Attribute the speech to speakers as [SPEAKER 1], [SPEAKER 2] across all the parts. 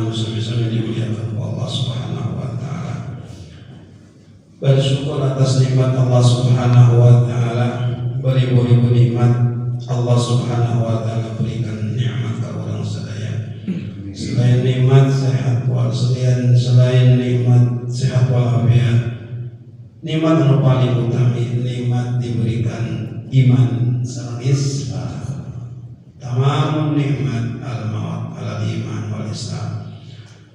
[SPEAKER 1] jamaah sami-sami dimuliakan Allah Subhanahu wa taala. Bersyukur atas nikmat Allah Subhanahu wa taala, beribu-ribu nikmat Allah Subhanahu wa taala berikan nikmat ke orang sadaya. Selain nikmat sehat wal selain nikmat sehat walafiat, nikmat anu paling utami nikmat diberikan iman sareng Islam. Tamam nikmat al-maut ala iman wal Islam.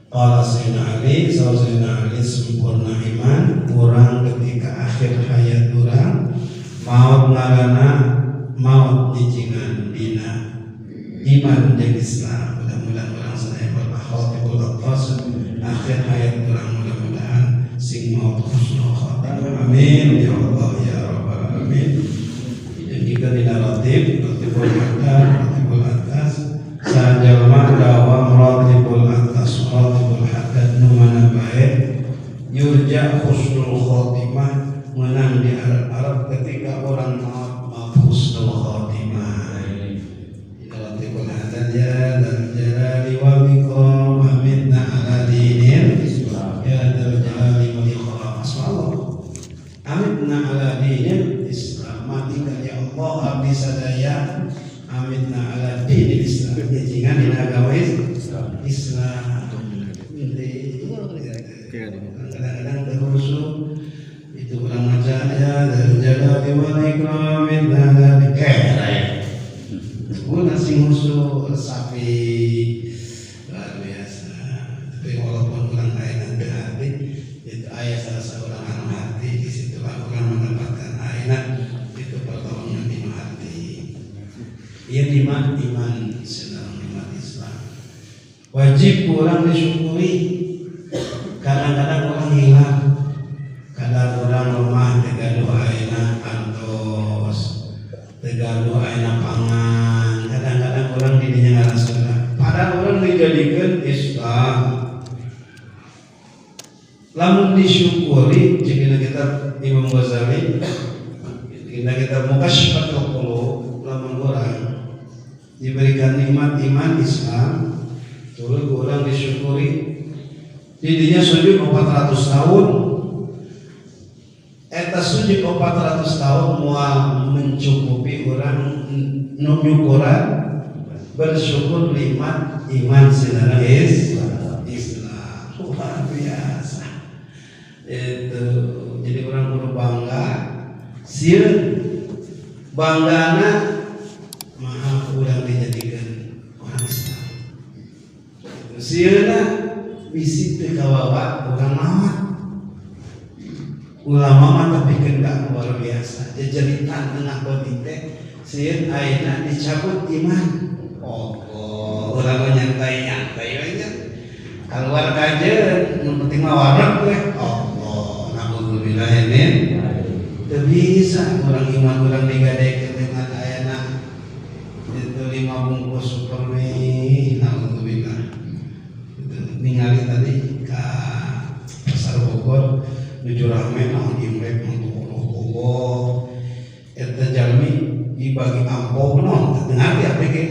[SPEAKER 1] Qala Sayyidina Ali, Sayyidina Ali sempurna iman kurang ketika akhir hayat urang maut ngarana maut nyicingan dina iman jeung Islam. Mudah-mudahan urang sadaya berakhlakul atas akhir hayat urang mudah-mudahan sing maut husnul khatimah. Amin ya Allah ya rabbal alamin. Dan jika dina ratib ratibul haddad ratibul atas sajalma dawam ratibul atas ratibul haddad nu mana bae yurja husnul khatimah menang di Arab ketika orang maut husnul khatimah. Ratibul haddad ya dzal jalali wal ikram amitna ala dinil Islam ya dzal jalali wal ikram. Masyaallah, amitna ala dinil Islam, matikan ya Allah abdi sadaya amitna ala dinil Islam, nyicingan dina agama Islam. Kadang-kadang terhusu itu kurang ajar ya dzal jalali wal ikram amitna ala dinil pun nasi musuh sapi luar biasa. Tapi walaupun orang lain ada hati itu ayah salah seorang anu hati, disitulah orang mendapatkan ayah itu pertolongan di hati. Ia nikmat iman senang nikmat Islam wajib orang disyukuri. Kadang-kadang orang hilang, kadang orang lemah tegaduh ayeuna antos tegaduh ayeuna pangan, kadang-kadang orang didinya ngarasana padahal orang dijadikan Islam. Lamun disyukuri jika kita Imam Ghazali jika kita mukasyafatul qulub, lamun orang diberikan nikmat iman Islam turut orang disyukuri. Didinya sujud 400 tahun, eta sujud 400 tahun moal mencukupi orang nu nyukuran bersyukur nikmat iman sinareng Islam. Luar biasa itu. Jadi orang kudu bangga, sieun banggana maha urang dijadikan orang Islam. Sieuna bisi teu kawawa urang maot. Ulama mah tapi ka luar biasa jejeritan tengah beuting teh sieun ayeuna dicabut iman. Allah, urang mah nyantai-nyantai we nya. Keluar kajeun nu penting mah wareg we. Allah, naudzubillah min. Teu bisa urang iman urang digadekeun dengan ayeuna itu 5 bungkus supermi, naudzubillah. Itu ningali tadi ka Pasar Bogor nuju rame naon Imlek untuk Allah eta jalmi dibagi ampo naon teu ngarti apa ge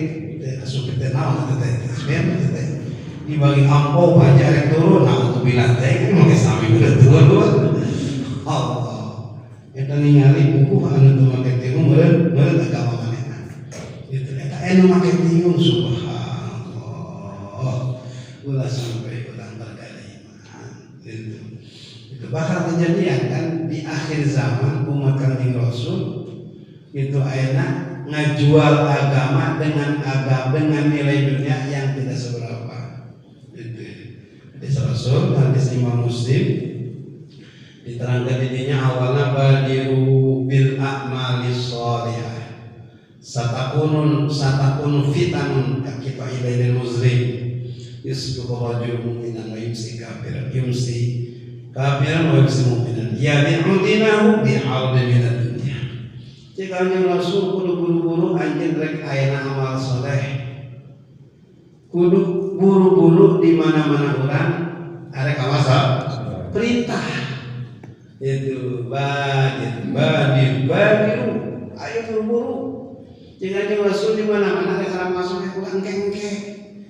[SPEAKER 1] teu asup teh naon teh teh teh dibagi ampo aja rek turun naudzubillah teh kan make sami udah turun. Allah, eta ningali buku anu teu make tiung meureun meureun agama manehna itu eta anu make tiung. Subhanallah, ulah sampai urang bergaya iman itu. Itu bakal kejadian kan di akhir zaman umat Kanjeng Rasul itu ayeuna ngajual agama dengan agama dengan nilai dunia yang tidak seberapa. Itu hadis Rasul, hadis Imam Muslim diterangkan didinya awalnya badiru bil a'malis sholihah satakunun satakunu fitanun kakita ilailil muzlim yusbihu rajul mu'minan wa yumsi kafiran yumsi kafiran wa yumsi mu'minan yabi'u dinahu bi'ardin minad dunya. Jika Kanjeng Rasul kudu buru-buru anjeun rek ayeuna amal soleh, kudu buru-buru di mana-mana urang arek amal soleh perintah itu badir badir badiru ayo buru-buru. Jika Kanjeng Rasul di mana-mana rek amal soleh ulah engke-engke.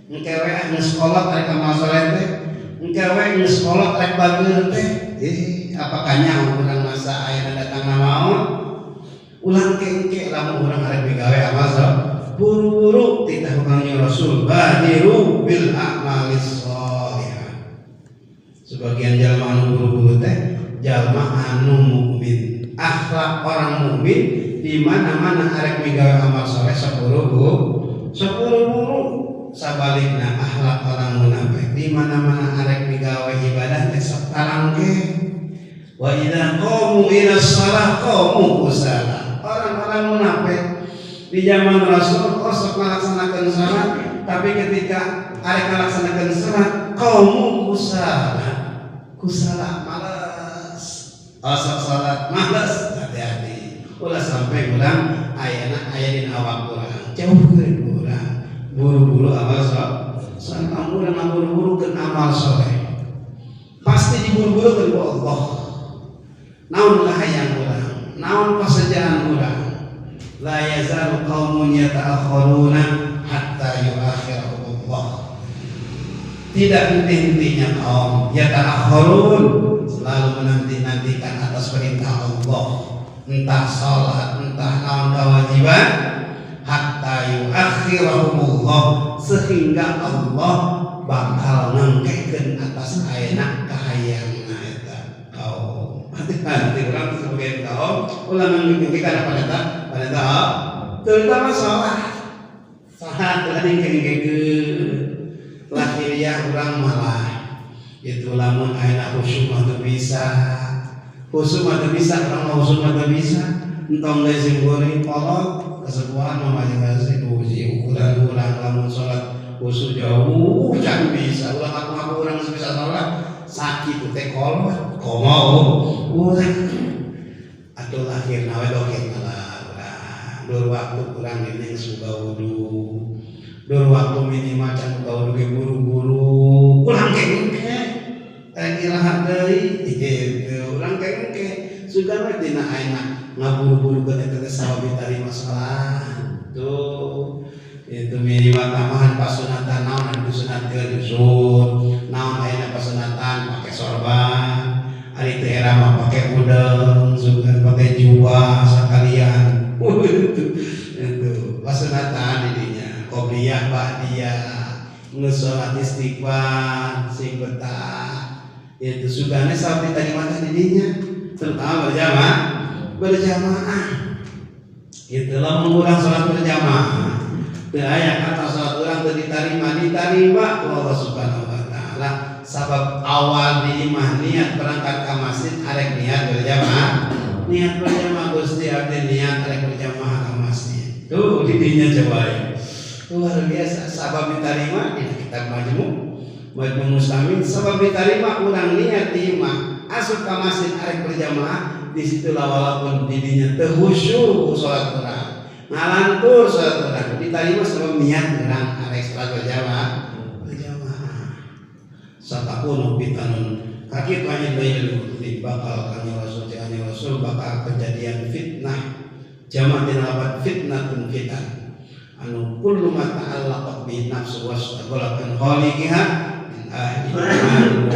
[SPEAKER 1] Engke we ah geus kolot rek amal soleh teh, engke we geus kolot rek bageur teh. Apakah nyaho urang masa ayeuna datangna maot? Ulang engke lamun urang arek migawe amal soleh, buru-buru titah Kangjeng Rasul, badiru bil a'malis sholihah. Sebagian jalma anu buru-buru teh jalma anu mukmin. Akhlak orang mukmin di mana-mana arek migawe amal soleh sok buru-buru, sok buru-buru. Sabalikna akhlak orang munafik di mana-mana arek migawe ibadah teh sok tarangke. Wa idza qamu ila shalah qamu kusala. Orang-orang munafik di zaman Rasul sok melaksanakan salat, tapi ketika arek melaksanakan salat qamu kusala. Kusala malas. Sok salat malas, hati-hati. Ulah sampai urang ayana aya dina awak urang, jauhkeun urang. Buru-buru amal soleh, urang buru-buru ke amal soleh. Pasti diburu-buru ku Allah. Naon kahayang urang, naon pasejaan urang. La yazalu qaumun yata'akhkharuna hatta yu'akhirahumullah. Tidak henti-hentinya kaum yata'akhkharun, selalu menanti-nantikan atas perintah Allah, entah salat, entah naon kewajiban, hatta yu'akhirahumullah, sehingga Allah bakal ngengkekeun atas ayeuna kahayangna eta kaum. Hati-hati urang sebagai kaum ulah ngengkekeun pada eta, pada eta terutama salat. Salat ulah dingkekeun. Lahiriah urang malah itu lamun ayeuna khusyuk mah teu bisa. Khusyuk mah teu bisa, urang mah khusyuk mah teu bisa. Entong deui sim kuring kolot kesepuhan mah masing-masing uji ukuran urang lamun salat khusyuk jauh can bisa. Ulah ngaku-ngaku urang geus bisa salat, sakit teh kolot komo urang. Atuh lahirna we dohirna lah urang. Dur waktu urang dina geus boga wudu. Dur waktu minimal can boga wudu ge buru-buru. Urang ge engke rek iraha deui gitu. Urang ge engke sugan we dina ayeuna ngaburu-buru ke eta teh sabab ditarima salat. Tuh itu minimal tambahan pasunatan naon anu disunatkeun nyusun, naon ayeuna pasunatan pake sorban, ari teu era mah pake udeng, sugan pake jubah sakalian. Itu pasunatan di dinya, qobliyah ba'diyah, geus salat istighfar sing betah. Itu sugane sabab ditarima teh di dinya, terutama berjamaah. Berjamaah itu lamun urang salat berjamaah teu aya kata salat urang teu ditarima, ditarima ku Allah Subhanahu wa taala. Sabab awal di imah niat berangkat ke masjid arek niat berjamaah, niat berjamaah Gusti abdi niat arek berjamaah ke masjid. Tuh di dinya coba ya. Luar biasa sabab ditarima di kitab Majmu Majmu Mustamin, sabab ditarima urang niat di imah asup ka masjid arek berjamaah. Disitulah walaupun didinya teu khusyuk salat urang, ngalantur salat urang, ditarima sebab niat urang arek salat berjamaah. Berjamaah. Satakunu fitanun kaki hanya bainal muslimin, bakal kanjeng Rasul kanjeng Rasul bakal kejadian fitnah. Jamaah dina lapat fitnatun fitan anu kullu ma ta'allaqat bi nafsu washtaghalat an khaliqiha min ahli iman.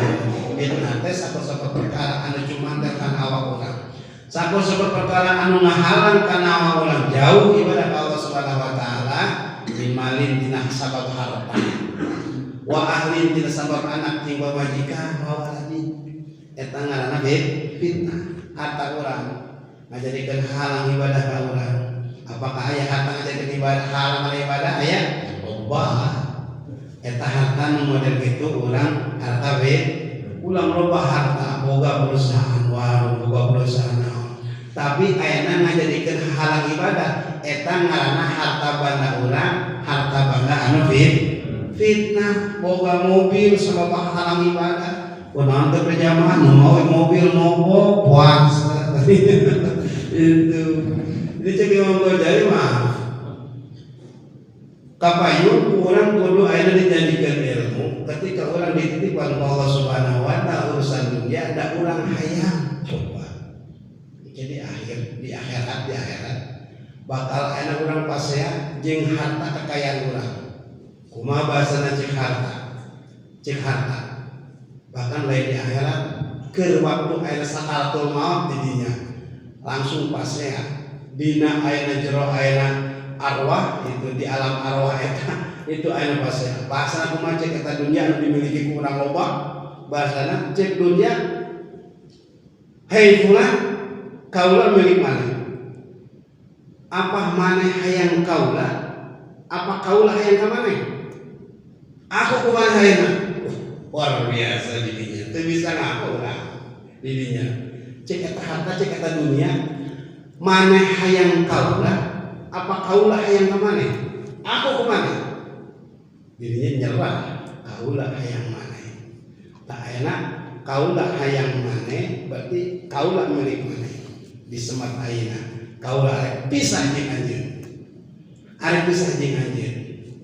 [SPEAKER 1] Fitnah teh sakur-sakur perkara anu cumanter kana awak urang, sakur-sakur perkara anu ngahalang kana awak urang jauh ibadah ka Allah Subhanahu wa taala, min malin tina sabab harta, wa ahlin tina sabab anak jeung pamajikan, wa waladin. Eta ngaranna fitnah. Harta urang ngajadikeun halang ibadah ka urang. Apakah aya harta ngajadikeun ibadah halang kana ibadah? Aya loba. Eta harta nu model kitu urang harta ulang loba harta, boga perusahaan warung, boga perusahaan naon, tapi ayana ngajadikeun halang ibadah. Eta ngaranna harta banda urang, harta banda anu fitnah. Boga mobil sabab halang ibadah, kunaon teu berjamaah nu mau mobil mogok puasa. Itu jadi cek Imam Ghazali mah kapayun urang kudu ayeuna dijanjikan ilmu. Ketika orang dititipkan ke Allah Subhanahu wa taala urusan dunia, ada orang hayang coba. Jadi akhir di akhirat, di akhirat bakal ayeuna urang pasea jeung harta kekayaan urang. Kumaha bahasana cek harta? Cek harta. Bahkan lain di akhirat keur waktu aya sakaratul maut didinya langsung pasea dina ayana jero ayana arwah itu di alam arwah eta itu ayana pasea. Bahasana kumaha cek eta dunia anu dimiliki ku urang loba? Bahasana cek dunia, "Hei fulan, kaula milik maneh. Apa maneh hayang kaula, apa kaula hayang ka maneh? Aku kumaha hayangna?" Luar biasa didinya, teu bisa ngaku lah didinya. Cek eta harta, cek eta dunia, "Maneh hayang kaula, apa kaula hayang ka maneh? Aku kumaha?" Didinya nyerah, "Kaula hayang maneh." Tak enak, kaula hayang maneh berarti kaula milik maneh. Di semat ayeuna kaula arek pisah jeung anjeun, arek pisah jeung anjeun.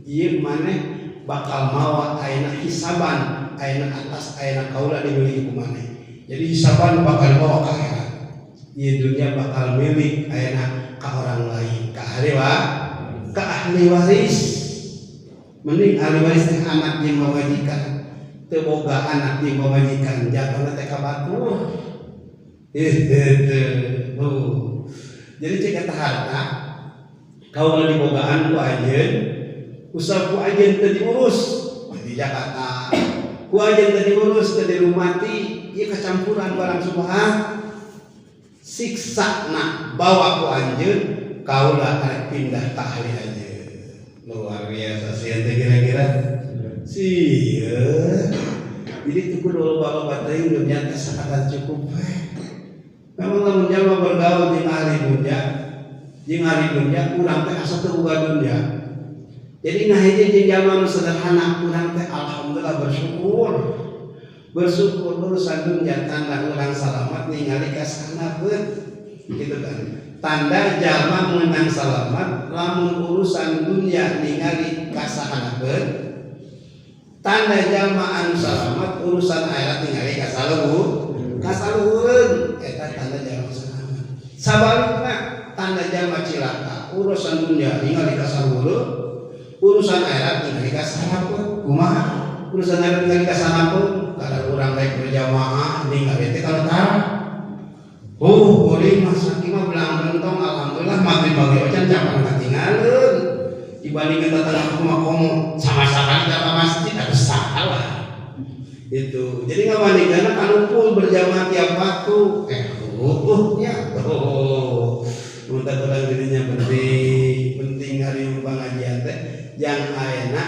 [SPEAKER 1] Ieu maneh bakal mawa ayeuna hisaban ayeuna atas ayeuna kaula dimiliki ku maneh. Jadi hisaban bakal dibawa ke akhirat. Ieu dunia bakal milik ayeuna ka orang lain, ka ahli waris. Mending ahli waris teh anak jeung pamajikan. Teu boga anak jeung pamajikan, jatuhna teh ka batur. Itu. Jadi cek eta harta, kaula dibogaan ku anjeun, usah ku anjeun teu diurus di Jakarta, ku anjeun teu diurus, teu dirumati, ieu kecampuran barang subhan siksa na bawa ku anjeun. Kaula arek pindah ka ahli anjeun. Luar biasa sih teh kira-kira sieun. Jadi itu kudu loba-loba teuing dunya teh sakadar cukup we. Memang lamun jalma bergaul jeung ahli dunya, jeung ahli dunya urang teh asa teu boga dunya. Jadi ngahiji jeung jalma nu sederhana, urang teh alhamdulillah bersyukur. Bersyukur urusan dunia. Tanda urang salamat ningali ka sanapeun gitu kan. Tanda jalma menang salamat lamun urusan dunia ningali ka sahanapeun. Tanda jalma anu salamat urusan akhirat ningali ka saluhur, ka saluhureun, eta tanda jalma salamat. Sabalikna, tanda jalma cilaka urusan dunia ningali ka saluhureun, urusan akhirat ningali ka sanapeun. Kumaha urusan akhirat ningali ka sanapeun? Kada urang rek berjamaah ningali teh kalau tara. Oh, kuring mah sakieu mah belang bentong, alhamdulillah maghrib bagi ocan capan katingaleun. Dibandingkan tetangga mah komo sama sekali ka masjid, ada salah. Itu. Jadi ngabandingkeun kanumpul berjamaah tiap waktu. Ya. Oh. Mun urang dirinya penting, penting hari pengajian teh yang ayeuna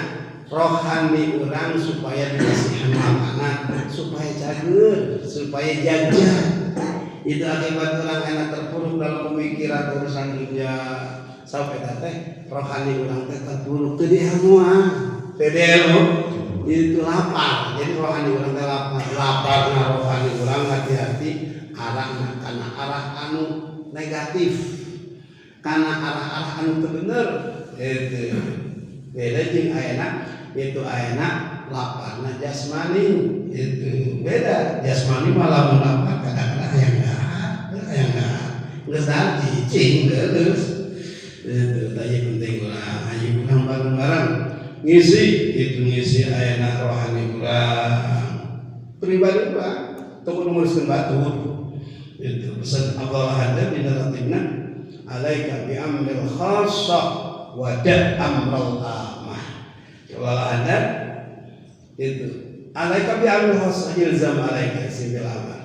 [SPEAKER 1] rohani urang supaya dikasihan makanan, supaya cager, supaya jajan. Itu akibat orang enak terpuruk dalam pemikiran urusan dunia sampai teh rohani urang teh terpuruk, teu diilmuan, teu diilmu itu lapar. Jadi rohani urang teh lapar, lapar rohani urang hati-hati arahna kana arah anu negatif, karena arah-arah anu teu bener. Itu beda jeung ayeuna. Itu ayeuna laparna jasmani, itu beda. Jasmani malah lamun lapar kadang-kadang hayang dahar, hayang dahar geus dahar cicing geus. Itu tadi penting urang, ayo urang bareng-bareng ngisi itu, ngisi ayeuna rohani urang pribadi urang, teu kudu nguruskeun batur. Itu pesan Allah ada di ratibna, alaika bi amril khassah wa da amral amah. Kalau ada itu alaika bi amril khassah, ilzam alaika bil amal,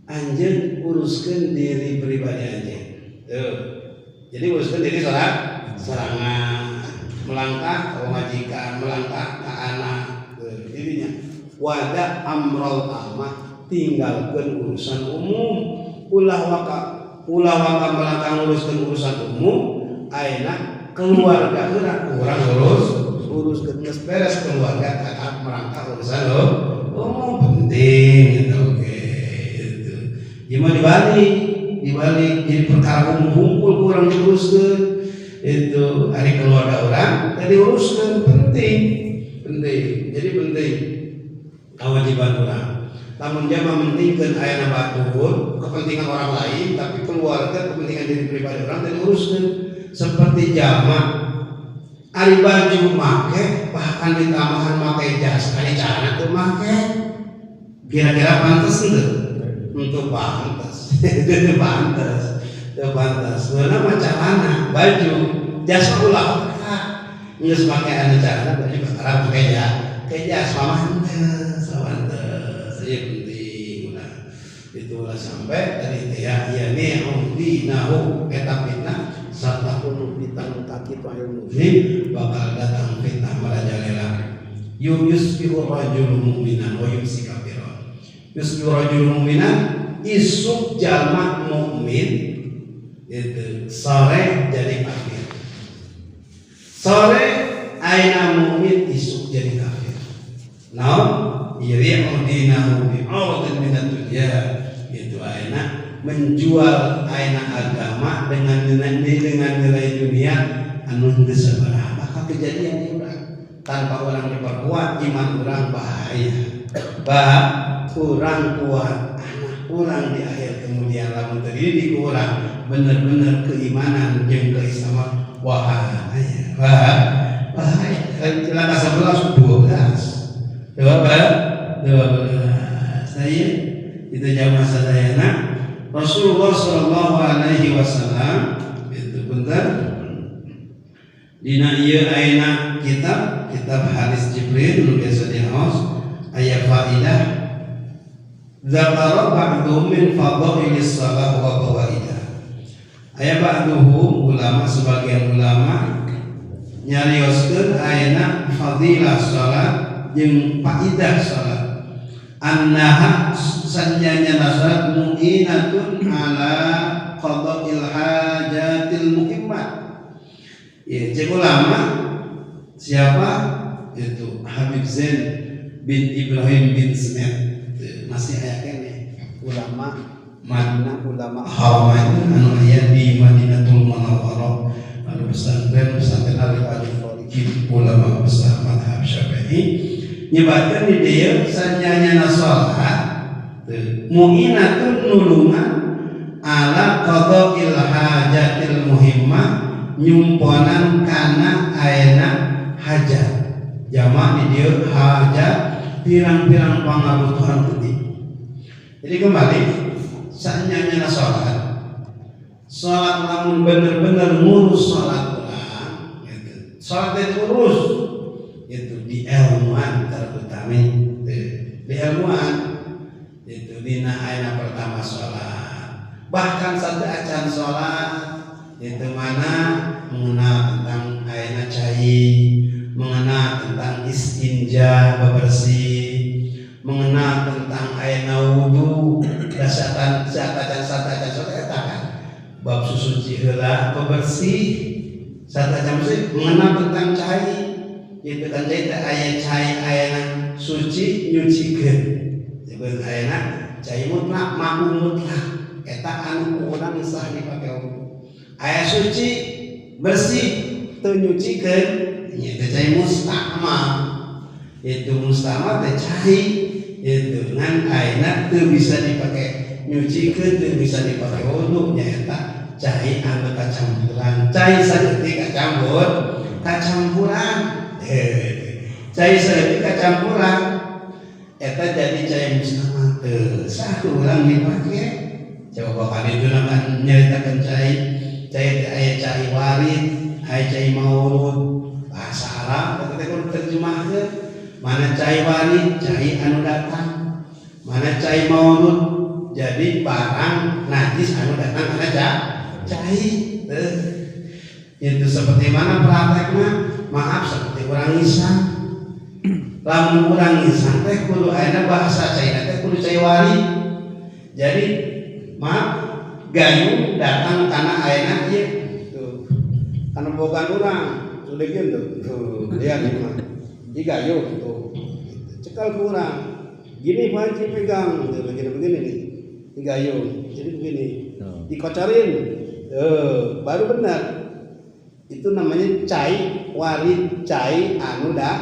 [SPEAKER 1] anjeun uruskeun diri pribadi anjeun. Tuh, jadi uruskeun diri sorangan, melangkah ke majikan, melangkah ke anak. Tuh, dirinya. Wada amral amah, tinggalkan urusan umum. Ulah waka melangkah nguruskeun urusan umum. Ayeuna keluarga heula urang urus, uruskeun geus beres keluarga, kakak merangkak urusan umum penting gitu. Oke, itu gimana dibalik, dibalik jadi perkara umum hunkul kurang diuruskeun. Itu hari keluarga orang tadi uruskeun penting, penting. Jadi penting kewajiban orang lamun dia mementingkan ayana batur kepentingan orang lain, tapi keluarga, kepentingan diri pribadi orang tadi uruskeun. Seperti jama anu Ari baju make, bahkan ditambahan make jas, ari celana teu make. Kira-kira pantes henteu? Henteu pantes. Teu pantes. Teu pantes. Sebenarnya mah celana, baju, jas mah ulah ka. Geus make anu celana, baju kakara make jas. Ke jas mah henteu, sawantes. Ieu penting ulah. Itulah sampai tadi teh ya, ieu nih dinahu eta fitnah satakunu fitnah kakitu ilmu bakal datang fitnah merajalela. Yusbihu rajulu mu'minan wa yumsi kafiran. Yusbihu rajulu mu'minan, isuk jalma mukmin itu sore jadi kafir. Sore aina mukmin, isuk jadi kafir. Naon? Yari'u dinahu bi'aradin minad dunya. Itu aina menjual aina agama dengan nilai dunia anu henteu sabaraha. Bakal kejadian di urang. Tanpa orang diperkuat iman orang bahaya. Bah kurang kuat anak kurang di akhir kemudian lamun terdidik kurang bener-bener keimanan jeung keislaman bahaya. Bah bahaya. Celaka 11 12. 12 12. Saya itu jamaah sadayana Rasulullah Shallallahu Alaihi Wasallam itu bentar dina ieu ayeuna kitab kitab hadis Jibril nu biasa dihaos aya faidah zakara ba'dhum min fadailis shalah wa fawaidah. Aya ba'duhum ulama, sebagian ulama nyarioskeun ayeuna fadilah salat jeung faidah salat, annaha sanyanya salat mu'inatun ala qada'il hajatil muhimmat. Ya, cek ulama siapa itu, Habib Zain bin Ibrahim bin Smith, masih aya keneh ulama Madinah, ulama Haramain anu aya di Madinatul Munawwarah, anu pesantren pesantren Al-Fariqin, ulama besar madhab Syafi'i, nyebatkeun di dieu sanyanya salat mu'inatun nulungan ala qada'il hajatil muhimmah, nyumponan kana ayeuna hajat jama di dieu hajat pirang-pirang pangabutuhan penting. Jadi kembali sanyanya salat, salat lamun bener-bener ngurus salat urang gitu. Salat itu urus itu di ilmuan, terutama di ilmuan itu dina ayeuna pertama salat, bahkan satu acan salat itu mana mengenal tentang ayeuna cai, mengenal tentang istinja bebersih, mengenal tentang ayeuna wudu, dasatan satacan satacan salat eta kan bab susuci heula, bebersih satacan bersih, mengenal tentang cai itu kan, cai teh aya cai ayeuna suci nyucikeun disebut ayeuna cai mutlak, ma'u mutlak, eta anu ku urang sah dipake wudu. Aya suci bersih teu nyucikeun nya teh cai mustakmal, itu mustakmal teh cai itu ngan ayeuna teu bisa dipake nyucikeun, teu bisa dipake wudu, nya eta cai anu kacampuran, cai saeutik kacampur kacampuran, cai saeutik kacampuran eta jadi cai mustakmal teu sah urang dipake. Coba kan itu kan nyaritakeun cai cai teh aya cai warid, aya cai maurud, bahasa Arab eta teh kudu terjemahkeun. Mana cai warid, cai anu datang, mana cai maurud, jadi barang najis anu datang karena cai. Itu seperti mana prakteknya, maaf, seperti urang ngisang, lamun urang ngisang teh kudu ayeuna bahasa cai teh kudu cai warid. Jadi maaf, gayung datang karena ayeuna ieu tuh karena bukan urang sudah gitu tuh lihat nih mah di gayung tuh cekal kurang gini, panci pegang begini begini nih di gayung, jadi begini dikocorin tuh baru benar. Itu namanya cai warid, cai anu dah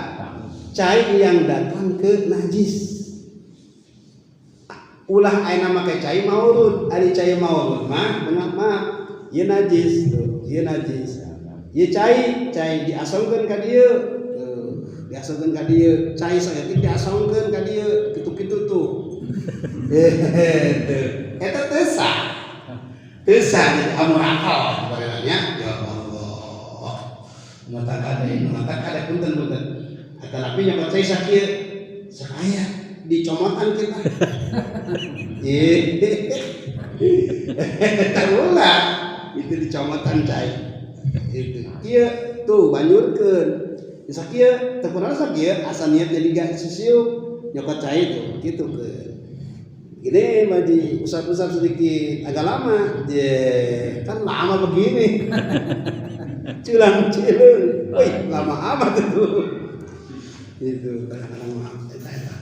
[SPEAKER 1] cai yang datang ke najis. Ulah ayeuna make cai maurud. Ari cai maurud mah maaf maaf, ieu najis tuh, ieu najis.
[SPEAKER 2] Ieu cai, cai diasongkeun ka dieu. Diasongkeun ka dieu, cai saeutik diasongkeun ka dieu, kitu-kitu tuh. Eta teu sah. Teu sah jadi amurakal sebenarnya. Ya Allah. Mata kade, mata kade punten-punten. Eta napi nyokot cai sakieu. Sakaya dicomotan kita. Eta ulah itu dicomotan cai. Itu kieu tuh banyurkeun. Sakieu teu kunaon sakieu asa niat jadi gak sisiu nyokot cai tuh kitu keun. Gini mah diusap-usap sedikit agak lama. Ye, kan lama begini. Culang cilung. Wih, lama amat itu. Itu kadang-kadang maaf eta eta.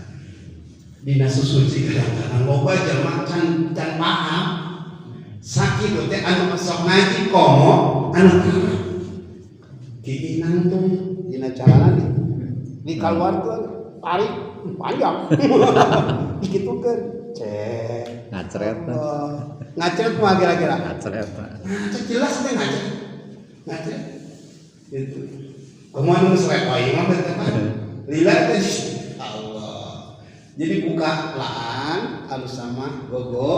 [SPEAKER 2] Dina susuci kadang-kadang loba jelema can can paham. Sakitu teh anu sok ngaji komo anu gigi nangtung dina calana dikaluarkeun tarik panjang. Dikitukeun. Cek
[SPEAKER 3] ngacret.
[SPEAKER 2] Ngacret mah kira-kira.
[SPEAKER 3] Ngacret.
[SPEAKER 2] Ngacret jelas teh ngacret. Ngacret. Gitu. Komo anu geus letoy mah teh mah. Lila teh Allah. Jadi buka laan alus sama gogo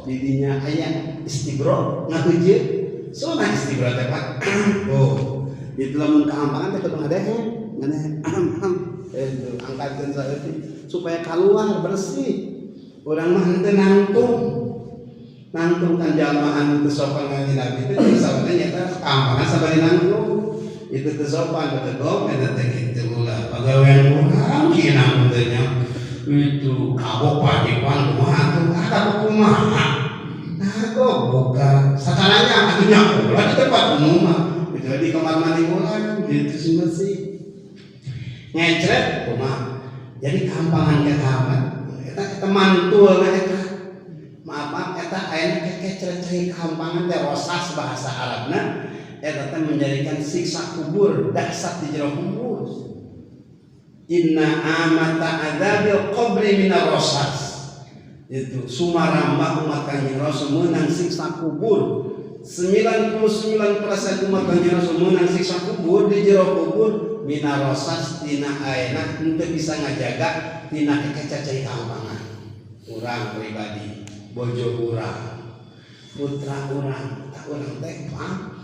[SPEAKER 2] didinya aya istibro ngahujeut. Sunah istibro teh Pak. Oh. Itu lamun kaampangan teh kudu ngadehe, ngadehe. Itu angkatkeun saeutik supaya keluar bersih. Urang mah henteu nangtung. Nangtung kan jalma anu teu sopan ka Nabi teh sabarna nyata kaampangan sabari nangtung. Itu teu sopan betegok eta teh kitu ulah. Pagawean urang kieu nangtung teh nya. Itu kabok pajikan kumaha tuh ah kabok kumaha. Nah kok buka sacaranya atuh nya ulah di tempat umum mah. Itu di kamar mandi urang gitu sih bersih. Ngecret kumaha. Jadi kampangan ke amat eta mantul na eta. Maaf maaf eta ayeuna kekecret cai kampangan teh rosas bahasa Arabna eta teh menjadikan siksa kubur dahsyat di jero kubur. Inna amata adzabil qabri minar rosas. Itu sumaramba umat Kanjeng Rasul meunang siksa kubur. 99% umat Kanjeng Rasul meunang siksa kubur di jero kubur minar rosas tina ayeuna henteu bisa ngajaga tina kekeca cai kampangan. Urang pribadi, bojo urang, putra urang, tak urang teh mah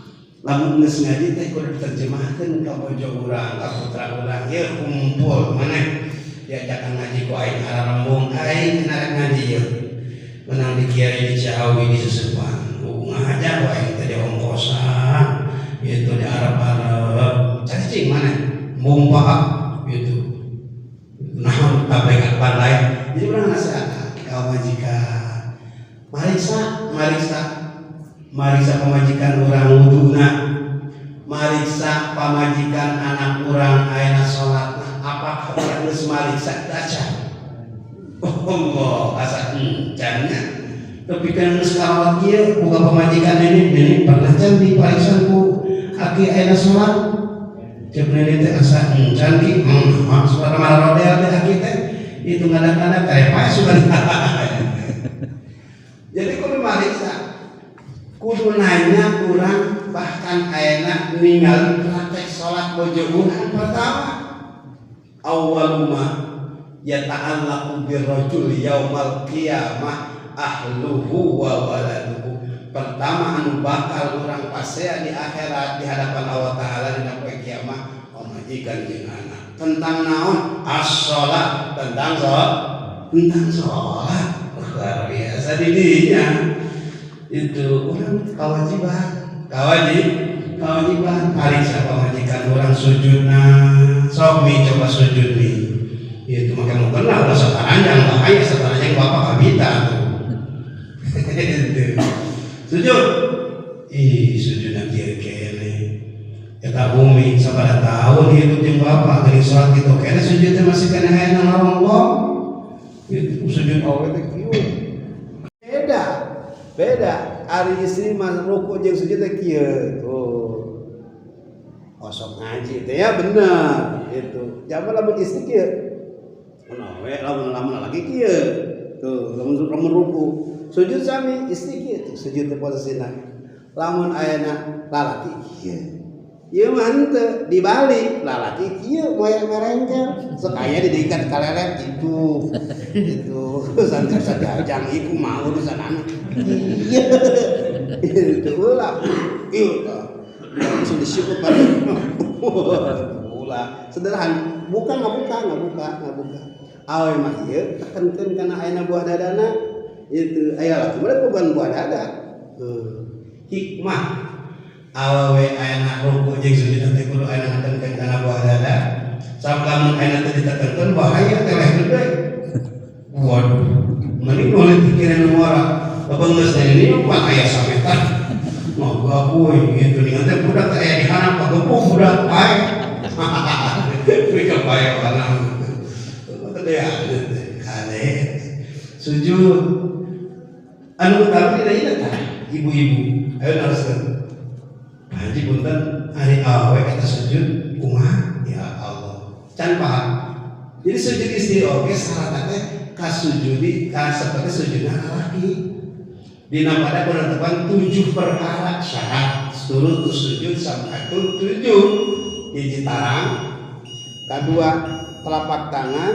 [SPEAKER 2] lamun geus ngaji teh kudu diterjemahkeun ka bojo urang, ka putra urang, ieu kumpul maneh diajakan ngaji ku aing ararembung aing arek ngaji ieu. Menang di kiai di Ciawi di Sesepan. Ngaja ku aing teh di ongkosan, itu di Arab-Arab. Cacing maneh mumpah gitu. Nah, tablekan lain. Jadi urang nasihat ka majikan. Mariksa, mariksa, mariksa pamajikan urang wuduna, mariksa pamajikan anak urang ayeuna salatna, apakah urang geus mariksa kaca? Allah, asa encan nya. Tapi kan geus kawat ieu boga pamajikan nenek, nenek pernah can dipariksa ku aki ayeuna salat? Cek nenek teh asa encan ki, suara marodel teh aki teh itu kadang-kadang kayak pae suka. Jadi kudu mariksa, kudu nanya urang bahkan ayeuna ningali praktek salat bojo urang pertama. Awwaluma yata'allaqu birrajul yaumal qiyamah ahluhu wa waladuhu. Pertama anu bakal urang pasea di akhirat di hadapan Allah Ta'ala dina poe kiamat pamajikan jeung anak. Tentang naon? As-shalah, tentang sholat, tentang sholat. Luar biasa didinya. Itu orang kewajiban, kewajiban. Pariksa pamajikan orang sujudna, sok mi coba sujud mi. Itu maka mau kenal lah saparanjang bahaya saparanjang bapak kabita tuh. Sujud, ih sujudna kieu kene. Eta bumi sabaraha tahun hidup jeung bapak geuning salat kitu kene sujudna masih kene hayang ngaronggong. Itu sujud awe teh kieu. Beda. Beda. Ari istri mah ruku jeung sujud teh kieu. Tuh. Osok ngaji teh ya bener itu. Jaman lamun istri kieu. Mun awe lamun lamun laki kieu. Tuh, lamun lamun ruku. Sujud sami istri kieu tuh sujud teh posisina. Lamun ayana lalaki kieu. Ieu mah henteu dibalik lalaki kieu moe merengkel sok aya didikan kalelet itu itu santri sajajang ieu kumaha urusan anak ieu itu ulah ieu langsung disikut balik ulah sederhana buka nggak buka nggak buka nggak buka awe mah ieu tekenkeun kana ayeuna buah dadana itu aya laki mah bukan buah dada hikmah awewe ayeuna ruku jeung sujud teh kudu ayeuna ngatenkeun kana buah dada sabab lamun ayeuna teh ditekenkeun bahaya teleh gede waduh mending boleh pikiran ora bageus ini mah aya sametan mah euy gitu ningan teh budak teh aya di harap pagepuk budak pae mereka pae kana teh kade sujud anu utama dina ieu tah ibu-ibu ayo naroskeun Haji punten ari awe eta sujud kumaha ya Allah can paham jadi sujud istri oge syaratna teh kasujudi ka seperti sujudna lalaki dina pada penetapan 7 perkara syarat surut sujud sampai 7 hiji tarang kadua telapak tangan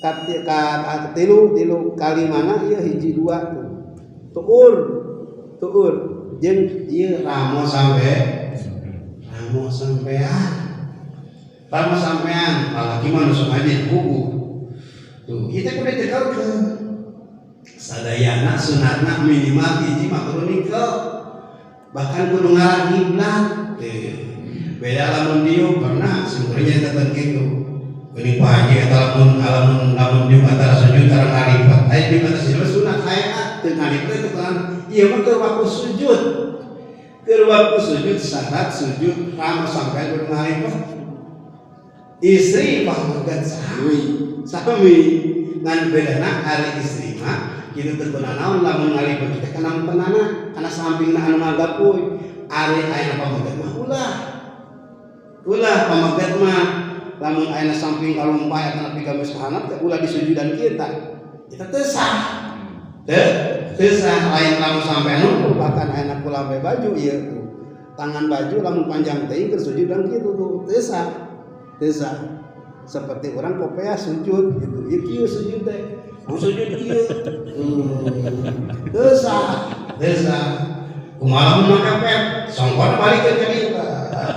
[SPEAKER 2] katilu tilu kalimana ieu hiji dua tuh tuur tuur jeung ieu ramo sampe ramo sampean ramo sampean lalaki mah nu sok aja buku tuh kita kudu ditekelkeun sadayana sunatna minimal hiji mah kudu nikel bahkan kudu ngarah kiblat beda lamun dieu pernah sumbernya tetep kitu geuning Pak Haji eta lamun lamun lamun dieu antara sujud sareng ngalipat aya dieu antara sujud sunat aya teu ngalipat itu kan ieu mah keur waktu sujud keur waktu sujud syarat sujud ramo sampai kudu ngalipat istri pamegat sami sami ngan bedana ari istri mah kitu teu kunaon lamun ngalipat teh kana penana kana sampingna anu ngagapuy ari aya pamegat mah ulah ulah pamegat mah lamun aya samping kalumpah eta nepi ka geus kahanap teh ulah disujudan kita eta teu sah teu sah lain lamun sampai nu bahkan aya kulambe baju ieu tuh tangan baju lamun panjang teuing keur sujudan kitu tuh teu sah teu sah seperti orang kopea sujud gitu ieu kieu sujud teh mun sujud kieu teu sah teu sah kumaha lamun make pet songkon balik ke dieu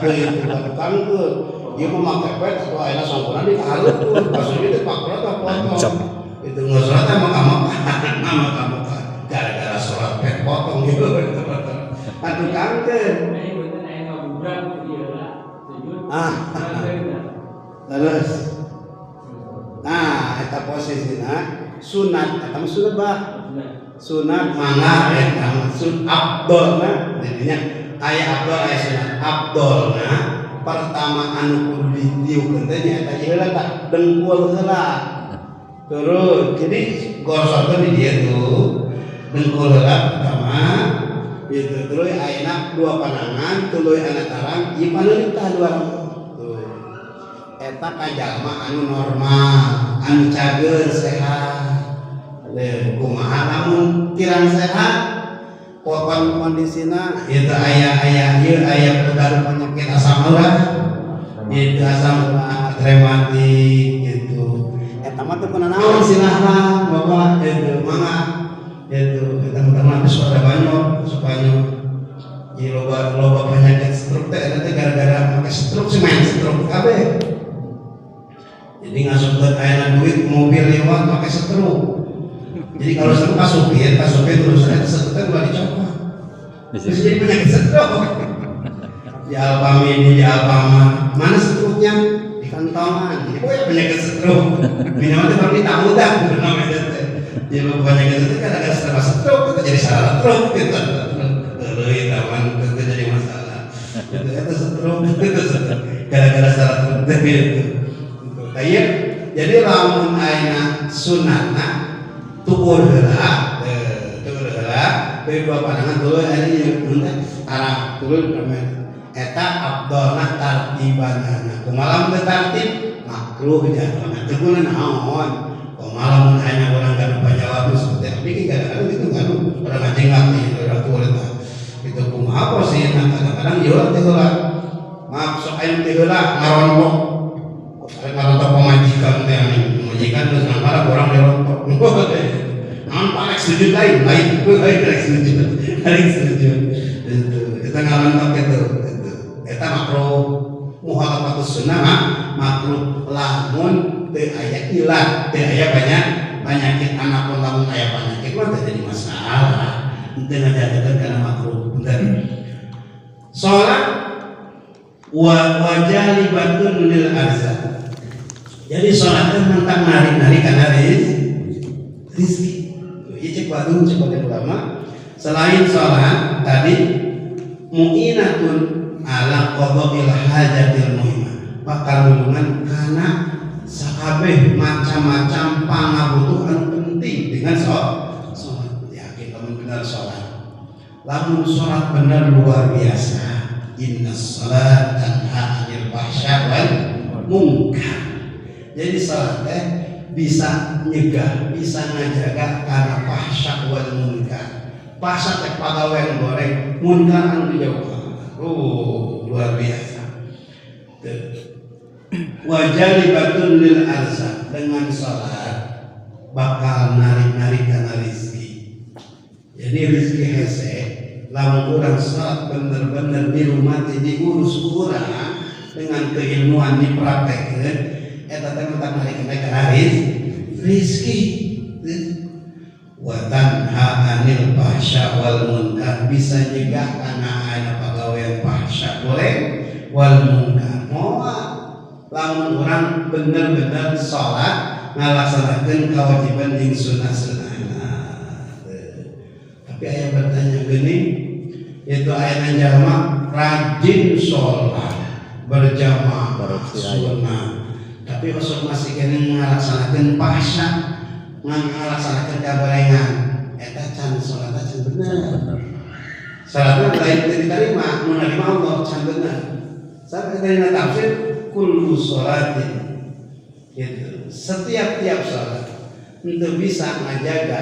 [SPEAKER 2] kitu kangkeun ieu mah make pet atuh ayeuna songkona di kahareupeun pas sujud teh pakra teh potong itu nggak sholat emang kamu gara-gara sholat pet potong gitu atuh kangkeun ah terus nah eta posisina sunat eta mah sunat bah sunat mangga eta mah sun abdolna jadinya aya abdol aya sunat abdolna pertama anu kudu ditiukeun teh nyaeta ieu heula tah dengkul heula turun jadi gosokkeun di dieu tuh dengkul heula pertama gitu tuluy ayeuna dua panangan tuluy ayeuna tarang ieu paneulit tah dua tuh eta ka jalma anu normal anu cager sehat leuh kumaha lamun kirang sehat pokon kondisina itu aya-aya ieu aya pedaru penyakit asam urat itu asam urat rematik gitu eta mah teu kunaon silahkan bapak itu mangga itu eta mah geus pada banyak supaya ieu loba loba penyakit stroke teh eta teh gara-gara make stroke si main stroke kabeh jadi ngasupkeun ayeuna duit mobil lewat make stroke jadi kalau stroke kasupir urusannya stroke teh ulah dicopot terus jadi penyakit stroke di Alfamidi di Alfamart mana stroke-nya di kantongan jadi pokoknya penyakit stroke minimal teh baru ditamu dah namanya teh jadi penyakit stroke kan ada stroke itu jadi salah stroke gitu leuy taman itu jadi masalah itu stroke itu stroke gara-gara salah stroke teh gitu tah jadi lamun ayeuna sunatna tukur heula tukur heula tuluy dua pandangan tuluy aya ieu teh arah tuluy eta abdolna tartibanana kumaha lamun teu tartib makruh jatuhna teu guna naon kumaha lamun aya urang gaduh panjawab seperti abdi ge kadang-kadang gitu gaduh urang ngajengak ieu urang tua eta itu kumaha posisina kadang-kadang ieu teh heula Aya nu teu heula ngarontok. Ngarontok pamajikan teh aneh. Pamajikan geus ngangkara urang dirontok. Naon Pak rek sujud lain, lain lain rek sujud. Rek sujud. Itu eta ngarontok itu. Itu. Eta makruh. Mukhalafatus sunnah mah makruh lamun teu aya ilat, teu aya banyak penyakit anak pun lamun aya penyakit mah teu jadi masalah. Teu ngajatuhkeun kana makruh. Bentar. Salat wa wajalibatun lil arzaq. Jadi salat teh mentang narik-narik kana rizki. Ieu cek wadung cek bagian ulama. Selain salat tadi muinatun ala qada'il hajatil muhimmah. Bakal nulungan kana sakabeh macam-macam pangabutuh anu penting dengan salat. Yakin lamun benar salat. Lamun salat benar luar biasa. Inna salat tanha 'anil fahsya wal munkar. Jadi salat teh bisa nyegah, bisa ngajaga kana fahsya wal munkar. Fahsya teh pagawean goreng, munkar anu dijauhkan. Oh, luar biasa. Wajalibatun lil arzaq, dengan salat bakal narik-narik kana rezeki. Jadi rezeki hese lamun urang salat bener-bener di rumah teh diurus urang dengan keilmuan dipraktekeun eta teh mentak narik-narik kana rezeki. Wa tanha anil fahsya wal munkar, bisa nyegah kana aya pagawean fahsya boleh wal munkar. Moal lamun urang bener-bener salat ngalaksanakeun kewajiban jeung sunah-sunah. Tapi aya bertanya gini, itu aya jalma rajin sholat berjamaah sunnah, tapi osok masih kene ngalaksanakeun fahsya, ngalaksanakeun kabarengan, eta can salatna can bener. Salatna lain teu diterima, nu narima Allah can bener. Sampai dari tafsir kullu sholatin gitu. Setiap tiap sholat untuk bisa ngajaga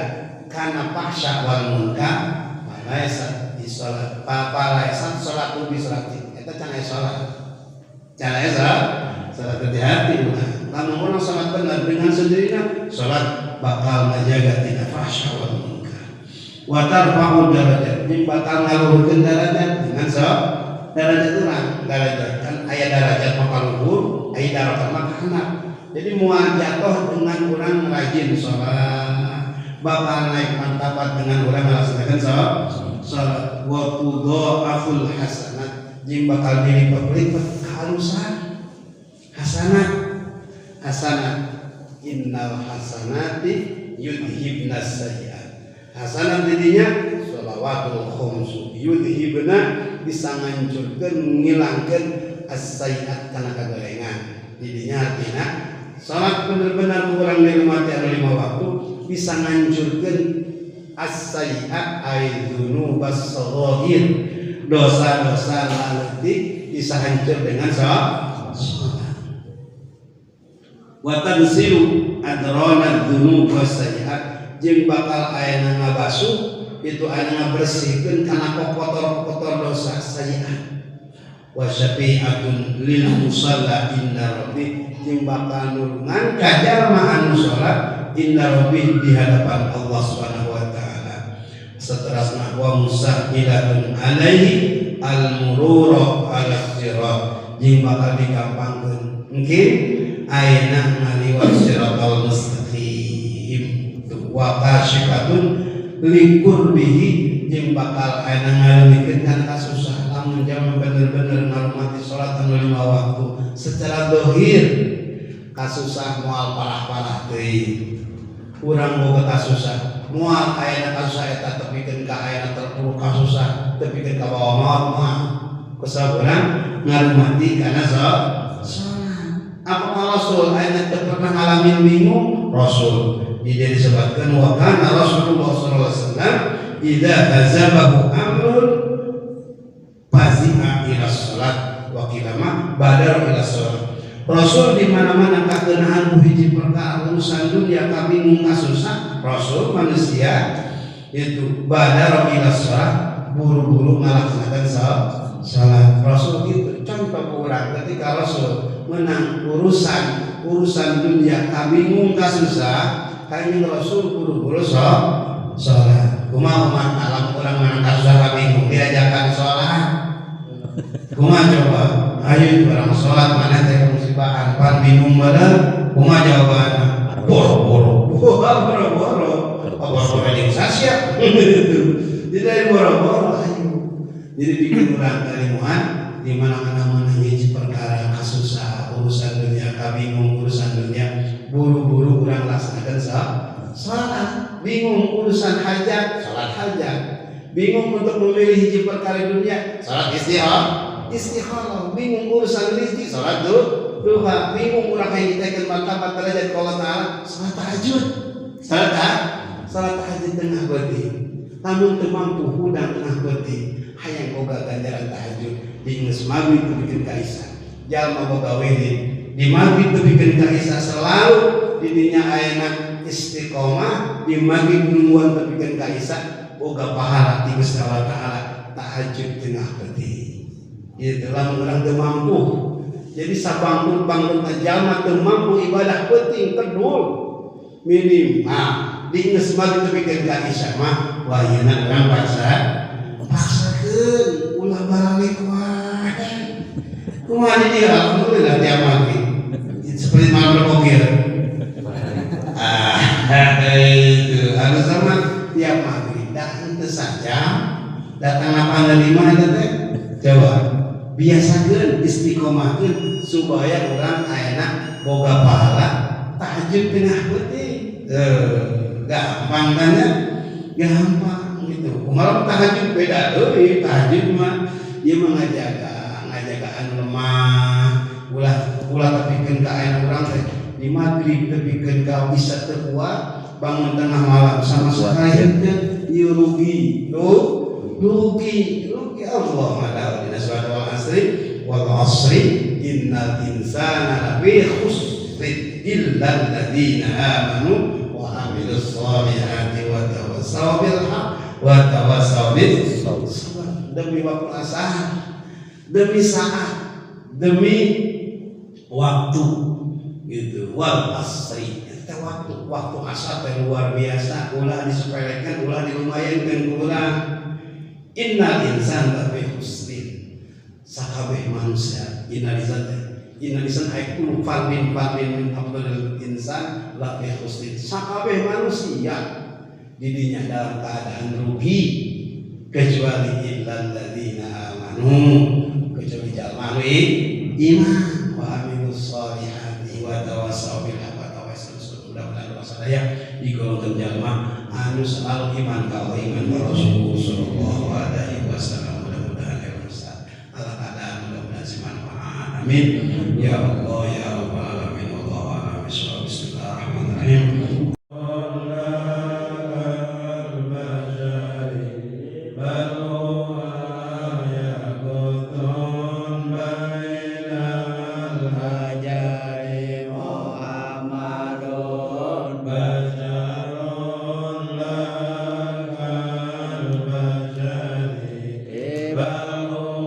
[SPEAKER 2] karena fahsya wal munkar, falaisa di sholat, falaisa sholat bi sholatin. Eta can aya sholat. Can aya sholat, sholat hati-hati ulah. Lamun urang sholat benar dengan sendirinya, sholat bakal ngajaga tina fahsya wal munkar. Wa tarfa'u darajat, jeung bakal ngaluhurkeun darajat dengan sholat. Darajat urang, darajat kan aya darajat mah kaluhur, aya darajat mah kahandap. Jadi moal jatuh dengan urang rajin sholat, bakal naik martabat dengan urang ngalaksanakeun sholat. Wa tudha'aful hasanat, jeung bakal dilipat-lipat kahalusan hasanat. Hasanat innal hasanati yudhibnas sayyi'at. Hasanat didinya sholawatul khumsu yudhibna, bisa ngancurkeun ngilangkeun as-sayyi'at kana kagorengan. Didinya artina salat bener-bener kurang di rumah anu 5 waktu bisa ngancurkeun as-sayyi'at ay dzunubas saghir, dosa-dosa laletik bisa hancur dengan salat. Wa tansilu adrana dzunub was-sayyi'at, jeung bakal aya ngabasuh itu aya ngabersihkeun kana kotor-kotor dosa sayyi'at. Wa syafi'atun lil musalla inda rabbi, jeung bakal nulungan ka jalma anu salat inda rabbi di hadapan Allah Subhanahu wa taala. Saterasna wa musahilatun alaihi al murura ala sirat, jeung bakal digampangkeun mungkin ayeuna ngaliwat siratal mustaqim. Wa kasyifatun likurbihi, jeung bakal ayeuna ngaleuwihkeun kana kasusah. Lamun jalma bener-bener ngarumati salat anu 5 waktu secara dohir kasusah moal parah-parah teuing. Urang boga kasusah moal ayeuna kasusah eta tepikeun ka ayeuna terpuruk kasusah tepikeun ka bawa maot moal. Kusabab urang ngarumati kana salat. Apa Rasul ayeuna teu pernah ngalamin bingung? Rasul di dieu disebutkeun wa kana Rasulullah sallallahu alaihi wasallam idza hazabahu amrun fazi'a ila salat wa qilama badar ila salat. Rasul di mana-mana kakeunaan ku hiji perkara urusan dunia kabingung kasusah, Rasul manusia itu badar ila salat, buru-buru ngalaksanakan salat. Rasul gitu. Contoh urang ketika Rasul menang urusan dunia kabingung kasusah kanjeng Rasul buru-buru sholat. Kumaha umat alam urang menang kasusah kabingung diajakan sholat. Kumaha coba? Ayo urang sholat mana teh musibahan pan bingung badan. Kumaha jawabanna? Boro-boro. Boro-boro. Boro-boro jeung sasia. Jadi dari boro-boro ayo. Jadi bikin urang kalimuan di mana-mana hiji perkara kasusah urusan dunia kabingung urusan dunia buru-buru urang laksanakan sholat. Bingung urusan hajat, sholat hajat. Bingung untuk memilih hiji perkara dunia, sholat istikharah. Bingung urusan rezeki, sholat duha. Bingung urang hayang ditekeun martabat derajat ka Allah Taala, sholat tahajud. Sholat tahajud tengah peuting. Lamun teu mampu hudang tengah peuting, hayang boga ganjaran tahajud di geus maghrib teu bikin ka isya. Jalma boga wirid di maghrib teu bikin ka isya selalu di dinya ayeuna istiqomah di maghrib nungguan teu bikin ka isya boga pahala ti Gusti Allah Taala tahajud tengah peuting. Itu lamun urang teu mampu. Jadi sabangkut-bangkut jalma teu mampu ibadah peuting kedul minimal di geus maghrib teu bikin ka isya mah wayahna urang paksakeun ulah baralik wae. Kumaha di dieu alhamdulillah tiap maghrib seperti malam berpokir. Itu harus sama tiap maghrib dah henteu saja datang lapangan lima eta teh coba biasakeun istiqomahkeun supaya urang ayeuna boga pahala tahajud tengah peuting. Gampang kan ya? Gampang gitu. Kumaha tahajud beda deui, tahajud mah ieu mah ngajaga anu lemah, ulah tepikeun ka ayeuna urang teh di maghrib tepikeun ka bisa teu kuat bangun tengah malam sama sekali henteu ieu rugi. Rugi Allah madaw dina surat wal asri wal asri innal insana lafi khusrin illa alladziina amanu wa amilus solihati wa tawassaw bil haqq wa tawassaw bis sabr. Demi waktu asar, demi saat, demi waktu gitu. Wal asri eta waktu asar teh luar biasa, ulah disepelekeun, ulah dilumayankeun ku urang. Innal insana lafi khusrin. Sakabeh manusia innal insana innal insana ay kullu fardin fardin min afdalil insan lafi khusrin. Sakabeh manusia didinya dalam keadaan rugi kecuali illal ladzina amanu, kecuali jalma anu iman wa amilus solihati wa tawassaw bil haqqi wa tawassaw bis sabr. Mudah-mudahan urang sadaya digolongkeun jalma anu selalu iman ka Allah, iman ka Rasul sallallahu alaihi wasallam. Mudah-mudahan ya Ustaz ala keadaan mudah-mudahan manfaat. Amin ya Allah ya